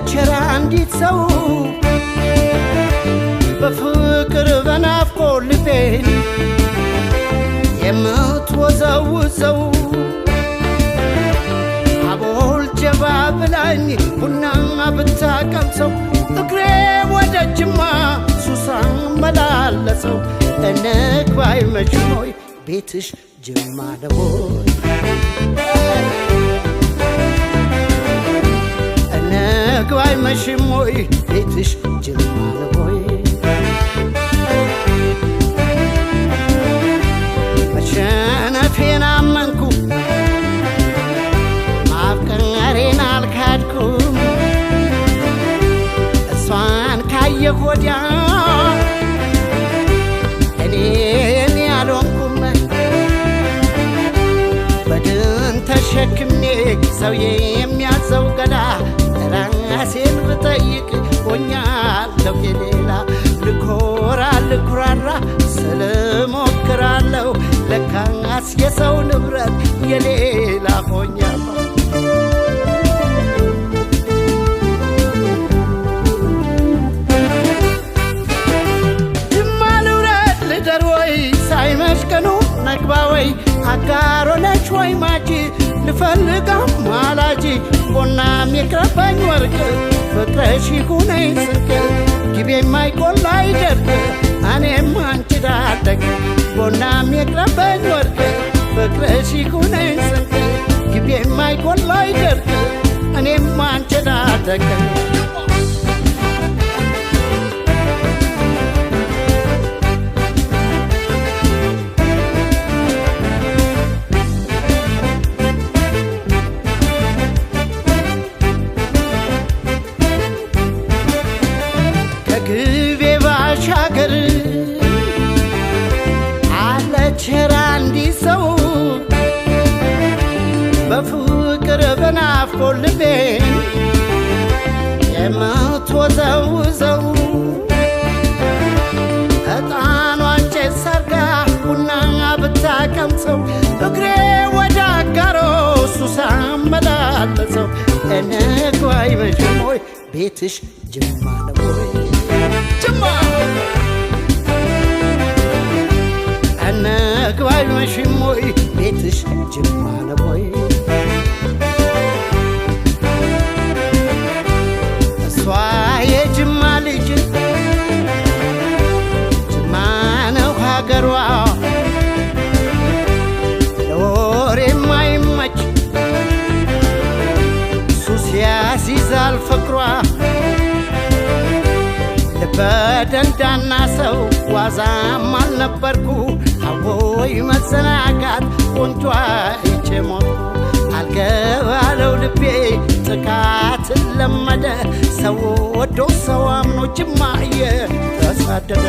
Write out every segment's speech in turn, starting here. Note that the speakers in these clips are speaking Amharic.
አለች አንዲት ሰው በፍቅር በናፍቆት ልቤን የምትወዘውዘው አቦል ጀባ ብላኝ ቡና ብታቀምሰው እግሬ ወደ ጅማ ሱሳ መላለሰው እንግባ አይመሽም ወይ ቤትሽ ጅማ ነው ወይ እንግባ አይመሽም ወይ ቤትሽ ጅማ ነው ወይ መሸነፌን አመንኩ ማፍቀሬን አልካድኩም እሷን ካየሁ ወዲያ እኔን ያልሆንኩም በድን ተሸክሜ ሰው የሚያዘው ገላ ራሴን ብጠይቅ ሆኛለሁ የሌላ ልኮራ ልኩራራ ስለሞክራለሁ ለካስ የሰው ንብረት የሌላ ሆኛለሁ። ጅማ ልውረድ ልደር ወይ ሳይመሽ ቀኑ ነግባ ወይ አጋሮ ነች ወይ ማጂ ልፈልግ አማላጅ ቦናም ይቅረበኝ ወርቅ ፍቅርሽ ይሁነኝ ስንቅ ጊቤ የማይቆላ አይደርቅ እኔም አንቺ ዳደቅ ቦናም ይቅረበኝ ወርቅ ፍቅርሽ ይሁነኝ ስንቅ ጊቤ የማይቆላ አይደርቅ እኔም አንቺ ዳደቅ። ከግቤ ባሻገር አለች አንዲት ሰው በፍቅር በናፍቆት ልቤን የምትወዘውዘው ዕጣኗን ጭስ አርጋ ቡና ብታቀምሰው እግሬ ወደ አጋሮ ሱሳ መላለሰው እንግባ አይመሽም ወይ ቤትሽ ጅማ ነው ወይ ጅማ እንግባ አይመሽም ወይ ቤትሽ ጅማ ነው ወይ እሷ የጅማ ልጅ ጅማ ነው ሀገሯ ለወሬ የማይመች ሱስ ያስይዛል ፍቅሯ ልበደንዳና ሰው ዋዛም አልነበርኩ አወይ መዘናጋት ቆንጆ አይቼ ሞትኩ አልገባለው ልቤ ጥቃትን ለመደ ሰው ወዶ ሰው አምኖ ጅማ እየተሳደደ።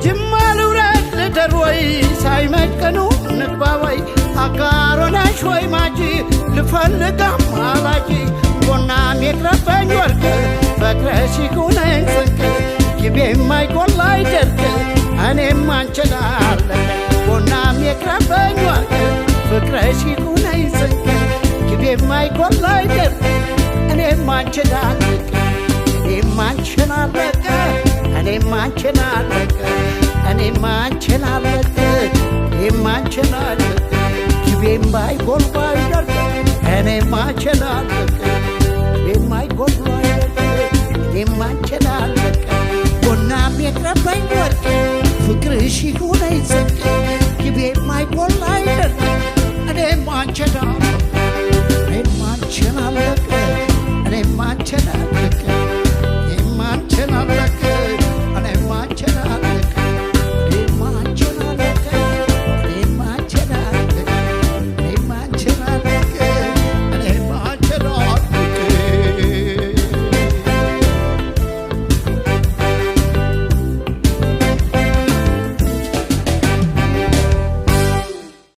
ጅማ ልውረድ ልደር ወይ ሳይመሽ ቀኑ ንግባ ወይ አጋሮ ነሽ ወይ ማጂ ልፈልግ አማላጅ ቦናም ይቅረበኝ ወርቅ ፍቅርሽ ይሁነኝ ስንቅ ጊቤ የማይጎላ አይደርቅ እኔም አንቺን አለቀ ቦናም ይቅረበኝ ወርቅ ፍቅርሽ ይሁነኝ ስንቅ ጊቤ የማይጎላ አይደርቅ እኔም አንቺን አለቀ እኔም አንቺን አለቀ እኔም አንቺን አለቀ እኔም አንቺን አለቀ እኔም አንቺን አለቀ ጊቤም ባይጎል ባይደርቅ እኔም አንቺን አለቀ ጊቤም ባይጎል ባይደርቅ እኔም አንቺን አለቀ ቦናም ይቅረበኝ ወርቅ ፍቅርሽ ይሁነኝ ስንቅ